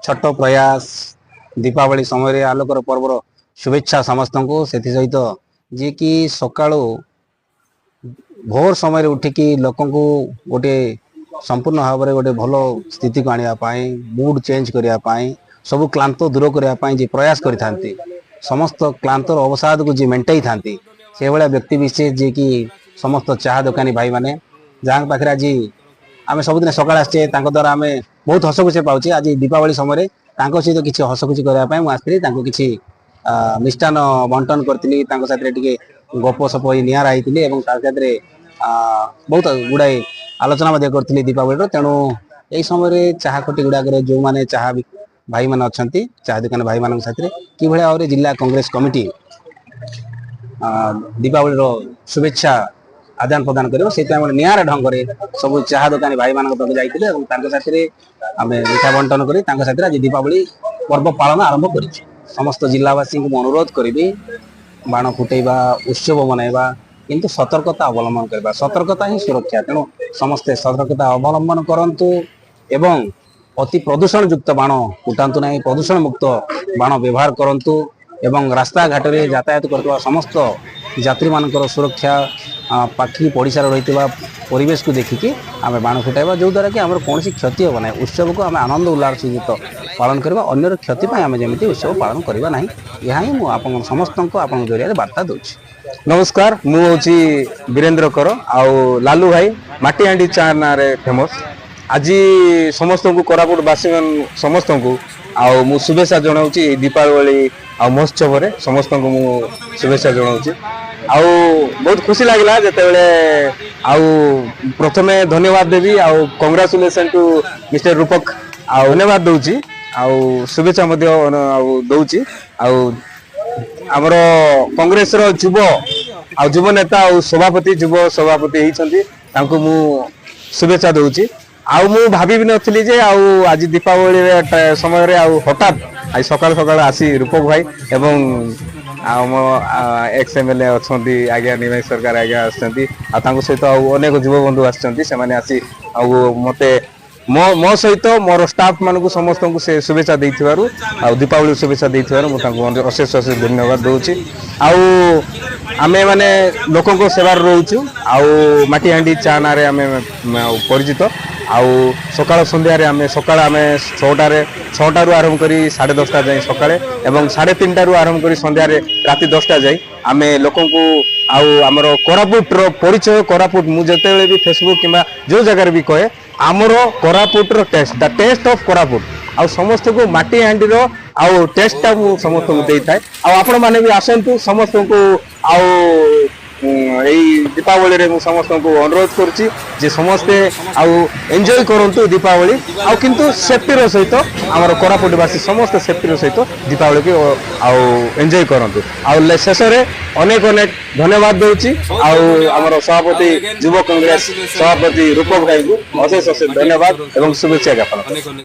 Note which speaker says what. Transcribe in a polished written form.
Speaker 1: ଛୋଟ ପ୍ରୟାସ। ଦୀପାବଳି ସମୟରେ ଆଲୋକର ପର୍ବର ଶୁଭେଚ୍ଛା ସମସ୍ତଙ୍କୁ। ସେଥିସହିତ ଯିଏକି ସକାଳୁ ଭୋର ସମୟରେ ଉଠିକି ଲୋକଙ୍କୁ ଗୋଟେ ସମ୍ପୂର୍ଣ୍ଣ ଭାବରେ ଗୋଟେ ଭଲ ସ୍ଥିତିକୁ ଆଣିବା ପାଇଁ, ମୁଡ୍ ଚେଞ୍ଜ କରିବା ପାଇଁ, ସବୁ କ୍ଳାନ୍ତ ଦୂର କରିବା ପାଇଁ ଯିଏ ପ୍ରୟାସ କରିଥାନ୍ତି, ସମସ୍ତ କ୍ଳାନ୍ତର ଅବସାଦକୁ ଯିଏ ମେଣ୍ଟାଇଥାନ୍ତି, ସେଭଳିଆ ବ୍ୟକ୍ତି ବିଶେଷ ଯିଏକି ସମସ୍ତ ଚାହା ଦୋକାନୀ ଭାଇମାନେ, ଯାହାଙ୍କ ପାଖରେ ଆଜି ଆମେ ସବୁଦିନ ସକାଳେ ଆସିଛେ, ତାଙ୍କ ଦ୍ୱାରା ଆମେ ବହୁତ ହସ ଖୁସି ପାଉଛେ। ଆଜି ଦୀପାବଳି ସମୟରେ ତାଙ୍କ ସହିତ କିଛି ହସ ଖୁସି କରିବା ପାଇଁ ମୁଁ ଆସିଥିଲି। ତାଙ୍କୁ କିଛି ମିଷ୍ଟାନ୍ନ ବଣ୍ଟନ କରିଥିଲି, ତାଙ୍କ ସାଥିରେ ଟିକେ ଗପ ସପ ହୋଇ ନିଆରା ହେଇଥିଲି ଏବଂ ତା ସାଥିରେ ବହୁତ ଗୁଡ଼ାଏ ଆଲୋଚନା ମଧ୍ୟ କରିଥିଲି ଦୀପାବଳିର। ତେଣୁ ଏଇ ସମୟରେ ଚାହା ଖଟି ଗୁଡ଼ାକରେ ଯେଉଁମାନେ ଚାହା ଭାଇମାନେ ଅଛନ୍ତି, ଚାହା ଦୋକାନ ଭାଇମାନଙ୍କ ସାଥିରେ କିଭଳି ଭାବରେ ଜିଲ୍ଲା କଂଗ୍ରେସ କମିଟି ଦୀପାବଳିର ଶୁଭେଚ୍ଛା ଆଦାନ ପ୍ରଦାନ କରିବ, ସେଇଥିପାଇଁ ଆମେ ନିଆରା ଢଙ୍ଗରେ ସବୁ ଚାହା ଦୋକାନୀ ଭାଇମାନଙ୍କ ପାଖକୁ ଯାଇଥିଲେ ଏବଂ ତାଙ୍କ ସାଥିରେ ଆମେ ମିଠା ବଣ୍ଟନ କରି ତାଙ୍କ ସାଥିରେ ଆଜି ଦୀପାବଳି ପର୍ବ ପାଳନ ଆରମ୍ଭ କରିଛୁ। ସମସ୍ତ ଜିଲ୍ଲାବାସୀଙ୍କୁ ମୁଁ ଅନୁରୋଧ କରିବି, ବାଣ ଫୁଟେଇବା, ଉତ୍ସବ ମନାଇବା, କିନ୍ତୁ ସତର୍କତା ଅବଲମ୍ବନ କରିବା। ସତର୍କତା ହିଁ ସୁରକ୍ଷା। ତେଣୁ ସମସ୍ତେ ସତର୍କତା ଅବଲମ୍ବନ କରନ୍ତୁ ଏବଂ ଅତି ପ୍ରଦୂଷଣ ଯୁକ୍ତ ବାଣ ଫୁଟାନ୍ତୁ ନାହିଁ, ପ୍ରଦୂଷଣ ମୁକ୍ତ ବାଣ ବ୍ୟବହାର କରନ୍ତୁ ଏବଂ ରାସ୍ତାଘାଟରେ ଯାତାୟାତ କରୁଥିବା ସମସ୍ତ ଯାତ୍ରୀମାନଙ୍କର ସୁରକ୍ଷା, ପାଖି ପଡ଼ିଶାରେ ରହିଥିବା ପରିବେଶକୁ ଦେଖିକି ଆମେ ବାଣ ଫୁଟାଇବା, ଯେଉଁଦ୍ୱାରା କି ଆମର କୌଣସି କ୍ଷତି ହେବ ନାହିଁ। ଉତ୍ସବକୁ ଆମେ ଆନନ୍ଦ ଉଲ୍ଲାସ ସହିତ ପାଳନ କରିବା, ଅନ୍ୟର କ୍ଷତି ପାଇଁ ଆମେ ଯେମିତି ଉତ୍ସବ ପାଳନ କରିବା ନାହିଁ। ଏହା ହିଁ ମୁଁ ଆପଣ ସମସ୍ତଙ୍କୁ ଆପଣଙ୍କ ଜରିଆରେ ବାର୍ତ୍ତା ଦେଉଛି।
Speaker 2: ନମସ୍କାର, ମୁଁ ହେଉଛି ବୀରେନ୍ଦ୍ର କର ଆଉ ଲାଲୁ ଭାଇ ମାଟି ହାଣ୍ଡି ଚା ନାଁରେ ଫେମସ୍। ଆଜି ସମସ୍ତଙ୍କୁ, କୋରାପୁଟ ବାସୀ ସମସ୍ତଙ୍କୁ ଆଉ ମୁଁ ଶୁଭେଚ୍ଛା ଜଣାଉଛି। ଏଇ ଦୀପାବଳି ଆଉ ମହୋତ୍ସବରେ ସମସ୍ତଙ୍କୁ ମୁଁ ଶୁଭେଚ୍ଛା ଜଣାଉଛି ଆଉ ବହୁତ ଖୁସି ଲାଗିଲା ଯେତେବେଳେ ଆଉ ପ୍ରଥମେ ଧନ୍ୟବାଦ ଦେବି ଆଉ କଂଗ୍ରାଚୁଲେସନ ଟୁ ମିଷ୍ଟର ରୂପକ ଆଉ ଧନ୍ୟବାଦ ଦଉଛି ଆଉ ଶୁଭେଚ୍ଛା ମଧ୍ୟ ଆଉ ଦଉଛି। ଆଉ ଆମର କଂଗ୍ରେସର ଯୁବ ଆଉ ଯୁବ ନେତା ଆଉ ସଭାପତି, ଯୁବ ସଭାପତି ହେଇଛନ୍ତି, ତାଙ୍କୁ ମୁଁ ଶୁଭେଚ୍ଛା ଦଉଛି। ଆଉ ମୁଁ ଭାବି ବି ନଥିଲି ଯେ ଆଉ ଆଜି ଦୀପାବଳି ସମୟରେ ଆଉ ହଠାତ୍ ଆଜି ସକାଳୁ ସକାଳୁ ଆସି ରୂପକ ଭାଇ ଏବଂ ଆଉ ମୋ ଏକ୍ସ ଏମଏଲଏ ଅଛନ୍ତି ଆଜ୍ଞା ନିମେଇ ସରକାର ଆଜ୍ଞା ଆସିଛନ୍ତି ଆଉ ତାଙ୍କ ସହିତ ଆଉ ଅନେକ ଯୁବବନ୍ଧୁ ଆସିଛନ୍ତି। ସେମାନେ ଆସି ଆଉ ମତେ ମୋ ମୋ ସହିତ ମୋର ଷ୍ଟାଫ ମାନଙ୍କୁ ସମସ୍ତଙ୍କୁ ସେ ଶୁଭେଚ୍ଛା ଦେଇଥିବାରୁ ଆଉ ଦୀପାବଳି ଶୁଭେଚ୍ଛା ଦେଇଥିବାରୁ ମୁଁ ତାଙ୍କୁ ଅଶେଷ ଅଶେଷ ଧନ୍ୟବାଦ ଦଉଛି। ଆଉ ଆମେ ମାନେ ଲୋକଙ୍କ ସେବାରେ ରହୁଛୁ ଆଉ ମାଟି ହାଣ୍ଡି ଚା ନାଁରେ ଆମେ ଆଉ ପରିଚିତ। ଆଉ ସକାଳ ସନ୍ଧ୍ୟାରେ ଆମେ ସକାଳ ଆମେ 6ଟାରେ 6ଟାରୁ ଆରମ୍ଭ କରି 10:30 ଯାଏଁ ସକାଳେ ଏବଂ 3:30ରୁ ଆରମ୍ଭ କରି ସନ୍ଧ୍ୟାରେ ରାତି 10ଟା ଯାଏଁ ଆମେ ଲୋକଙ୍କୁ ଆଉ ଆମର କୋରାପୁଟର ପରିଚୟ, କୋରାପୁଟ ମୁଁ ଯେତେବେଳେ ବି ଫେସବୁକ୍ କିମ୍ବା ଯେଉଁ ଜାଗାରେ ବି କହେ, ଆମର କୋରାପୁଟର test, the taste of Koraput. ଆଉ ସମସ୍ତଙ୍କୁ ମାଟି ହାଣ୍ଡିର ଆଉ ଟେଷ୍ଟଟା ମୁଁ ସମସ୍ତଙ୍କୁ ଦେଇଥାଏ। ଆଉ ଆପଣମାନେ ବି ଆସନ୍ତୁ ସମସ୍ତଙ୍କୁ। ଆଉ ଏଇ ଦୀପାବଳିରେ ମୁଁ ସମସ୍ତଙ୍କୁ ଅନୁରୋଧ କରୁଛି ଯେ ସମସ୍ତେ ଆଉ ଏନ୍ଜୟ କରନ୍ତୁ ଦୀପାବଳି ଆଉ କିନ୍ତୁ ସେଫ୍ଟିର ସହିତ। ଆମର କୋରାପୁଟବାସୀ ସମସ୍ତେ ସେଫ୍ଟିର ସହିତ ଦୀପାବଳିକୁ ଆଉ ଏନ୍ଜୟ କରନ୍ତୁ। ଆଉ ଶେଷରେ ଅନେକ ଅନେକ ଧନ୍ୟବାଦ ଦଉଛି ଆଉ ଆମର ସଭାପତି, ଯୁବ କଂଗ୍ରେସ ସଭାପତି ରୂପକ ଭାଇଙ୍କୁ ଅଶେଷ ଅଶେଷ ଧନ୍ୟବାଦ ଏବଂ ଶୁଭେଚ୍ଛା ଜ୍ଞାପନ।
Speaker 3: ଅନେକ ଅନେକ।